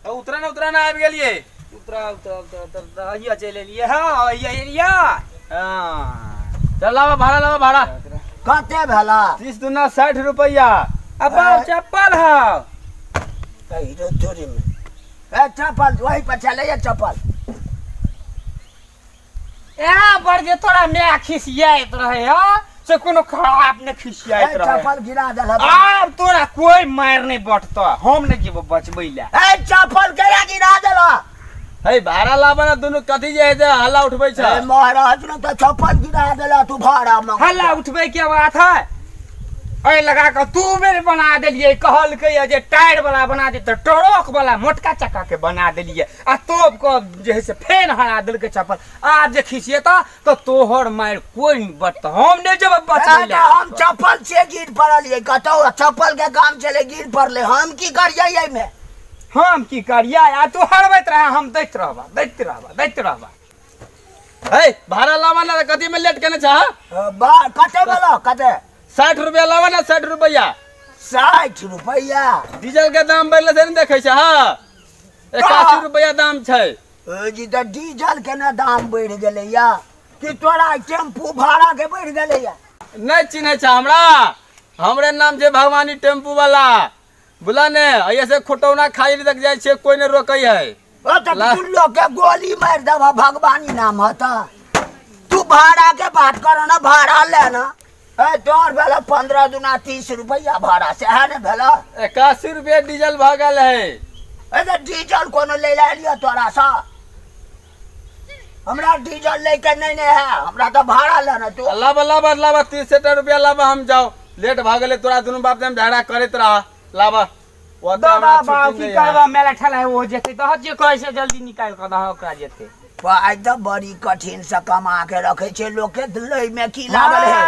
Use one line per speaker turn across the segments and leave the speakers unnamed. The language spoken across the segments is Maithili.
उतरा ना उतरा ना आबि गेलियै।
उतरा उतरा उतरा अहिया चलि एलियै। हँ अहिया एलियै। हँ
चल लाबा भाड़ा लाबा भाड़ा।
कते भेला?
30 दूना 60 रुपैआ।
अब चप्पल हौ।
कही चोरी में ए चप्पल वही पर चले चप्पल।
ए पर जे तोरा my खिसियाइत रहे ह से कोनो खराब ने खिसियाइत रहे।
चप्पल गिरा देलक।
आब तोरा कोई मार नहीं बटतो, हम नहीं जेबो बचबै ले।
ए चप्पल केना गिरा देलक?
हे भाड़ा लाबा ना दुनू कथी जे है हल्ला उठबै छ।
ए महाराज ने त चप्पल गिरा देला तू भाड़ा में।
हल्ला उठबै के बात है? ए लगा के तू बेर बना देलियै, कहलकै जे टायर वाला बना दे त ट्रक वाला मोटका चक्का के बना देलियै आ तोप के जे है से फेन हरा देलकै चप्पल। आब जे खिसियता त तोहर मार कोई नहीं बटत, हम नहीं जेबै बचबै ले।
हम चप्पल से गिर पड़लियै कतौ, चप्पल के काम चले गिर पड़ले, हम की करियै एहिमे?
हम की करियै? आ तू हरबैत रह, हम दैत रहबा दैत रहबा दैत रहबा।
हे भाड़ा लाबा ना कथी में लेट केने छ?
कते भेलो? कते?
60 रुपया लाबा ना, 60 रुपया।
60 रुपया?
डीजल के दाम बढ़ले से नहीं देखै छ? हाँ 81 रुपया दाम छै।
ओ जी त डीजल के ना दाम बढ़ि गेलै या कि तोरा टेम्पू भाड़ा के बढ़ि गेलै या?
नहीं चिन्है छ हमरा, हमरे नाम छै भगवानी टेम्पू वाला। बोला ने ऐसे खोटौना खाई तक जाइ छै, कोई नहीं रोकै है।
ओ त दुल्लो के गोली मारि देबा भगवानी नाम हता। तू भाड़ा के बात करो ना, भाड़ा लेना। ए तोर भेला 15 दूना 30 रुपया भाड़ा से है ने भेला?
81 रुपया डीजल भऽ गेल है।
ए त डीजल कोनो ले लियो तोरा सा? हमरा डीजल ले के नहीं ने है, हमरा त भाड़ा लेना। तू
लाबा लाबा लाबा 30 रुपया लाबा, हम जाओ लेट भऽ गेलै। तोरा दुनू बाप हम झगड़ा करैत रह। लाबा
दादा बाप की करबा मेला ठेला है वो जेतै त जे कहै से जल्दी निकाल क दह ओकरा जेतै।
पाइ त बड़ी कठिन से कमा के रखे छै लोक के, लै में की लागल है?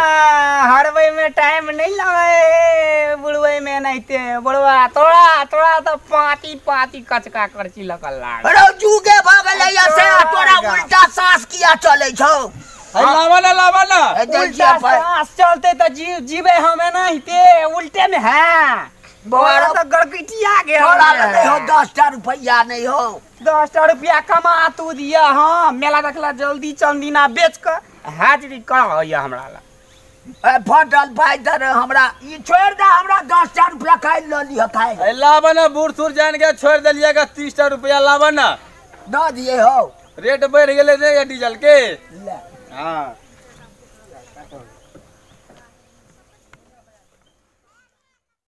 हरबै में टाइम नहीं लगे बुढ़बै में नहिते बुढ़वा तोरा तोरा त पाती पाती कचका करची लगल लाग।
अरे जुगे भ गेलै या से तोरा उल्टा सांस किया चलै छौ?
लाबा ना लाबा ना
उल्टा सांस चलते त जीवे हमें नहिते उल्टे में है। बड़ा तो गड़गड़िया गया।
तोरा नहीं हो 10 रुपया नहीं हो।
10 रुपया कमा तू दिया। हाँ मेला देखला जल्दी चंदीना बेच के हाजिरी कर हमरा ला।
ए फटल पाइ दे हमरा, ई छोड़ दे हमरा 10 रुपया काल्हि ल लिह काल्हि।
ए लाबा ना बूढ़ सूढ़ जान के छोड़ देलियै का 30 रुपया लाबा ना
दऽ दियै हो।
रेट बढ़ि गेलै ने डीजल के।
ले
हां